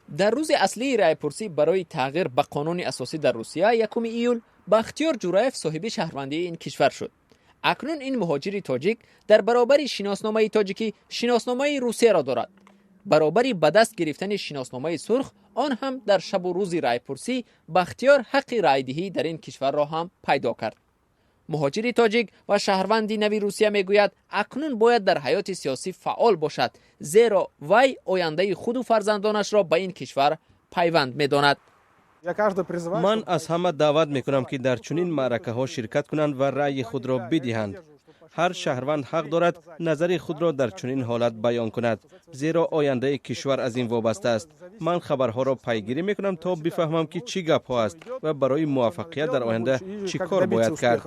Дар рӯзи аслии райпурсӣ барои тағйир ба қонуни асосӣ дар Русия, 1 июл, Бахтиёр Ҷураев соҳиби шаҳрвандии ин кишвар шуд. Акнун ин муҳоҷири тоҷик дар баробари шиносномаи тоҷикӣ шиносномаи Русияро дорад. Баробари ба даст гирифтани шиносномаи сурх, он ҳам дар шабу рӯзи райпурсӣ, Бахтиёр ҳаққи райдиҳӣ дар ин кишварро ҳам пайдо кард. Муҳоҷири тоҷик ва шаҳрванди нави Русия мегӯяд, акнун бояд дар ҳаёти сиёсӣ фаъол бошад, зеро вай ояндаи худу фарзандонашро ба ин кишвар пайванд медонад. Ман аз ҳама даъват мекунам, ки дар чунин маъракаҳо ширкат кунанд ва раъйи худро бидиҳанд. Ҳар шаҳрванд ҳақ дорад назари худро дар чунин ҳолат баён кунад, зеро ояндаи кишвар аз ин вобаста аст. Ман хабарҳоро пайгирӣ мекунам, то бифаҳмам, ки чӣ гапҳо аст ва барои муваффақият дар оянда чӣ кор бояд кард.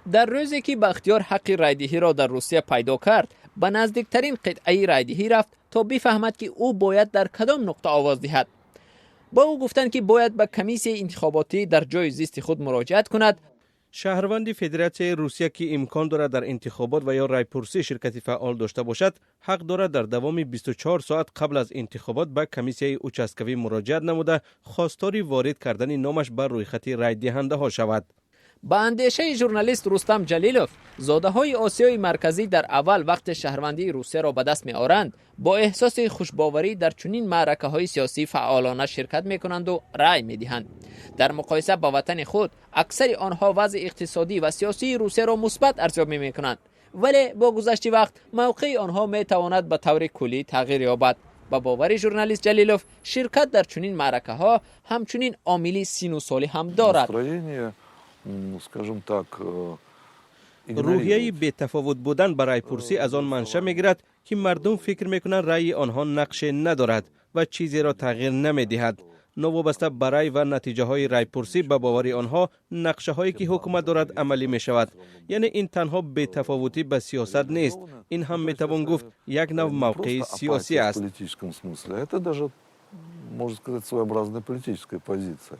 Дар рӯзе ки Бахтиёр ҳаққи райдиҳиро дар Русия пайдо кард, ба наздиктарин қитъаи райдиҳӣ рафт, то бифаҳмад, ки ӯ бояд дар кадом нуқта овоз диҳад. Ба ӯ гуфтанд, ки бояд ба комиссияи интихоботӣ дар ҷои зисти худ муроҷиат кунад. Шаҳрванди Федератсияи Русия, ки имкон дорад дар интихобот ва ё райпурсӣ ширкати фаъол дошта бошад, ҳақ дорад дар давоми 24 соат қабл аз интихобот ба комиссияи участкавӣ муроҷиат намуда, хостори ворид кардани номаш ба рӯйхати райдиҳандаҳо шавад. Ба андешаи журналист Рустам Ҷалилов, зодаҳои Осиёи Марказӣ дар аввал вақте шаҳрвандии Русияро ба даст меоранд, бо эҳсоси хушбоварӣ дар чунин маъракаҳои сиёсӣ фаъолона ширкат мекунанду рай медиҳанд. Дар муқоиса ба ватани худ аксари онҳо вазъи иқтисодӣ ва сиёсии Русияро мусбат арзёбӣ мекунанд, вале бо гузашти вақт мавқеи онҳо метавонад ба таври куллӣ тағйир ёбад. Ба бовари журналист Ҷалилов, ширкат дар чунин маъракаҳо ҳамчунин омили сину солӣ ҳам дорад. Скажем так, Рӯҳияи бетафовут будан ба райпурсӣ аз он манша мегирад, ки мардум фикр мекунанд, раъйи онҳо нақше надорад ва чизеро тағйир намедиҳад. Новобаста ба рай ва натиҷаҳои райпурсӣ, ба бовари онҳо, нақшаҳое ки ҳукумат дорад, амалӣ мешавад. Яъне ин танҳо бетафовутӣ ба сиёсат нест, ин ҳам метавон гуфт, як нав мавқеи сиёсӣ аст. Можно сказать, своеобразная политическая позиция.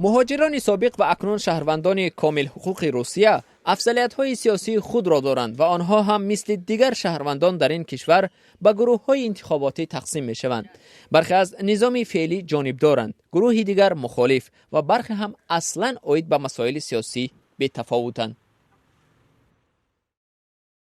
Муҳоҷирони собиқ ва акнун шаҳрвандони комилҳуқуқи Русия афзалиятҳои сиёсии худро доранд ва онҳо ҳам мисли дигар шаҳрвандон дар ин кишвар ба гурӯҳҳои интихоботӣ тақсим мешаванд. Бархе аз низоми феълӣ ҷонибдоранд, гурӯҳи дигар мухолиф ва бархе ҳам аслан оид ба масоили сиёсӣ бетафовутанд.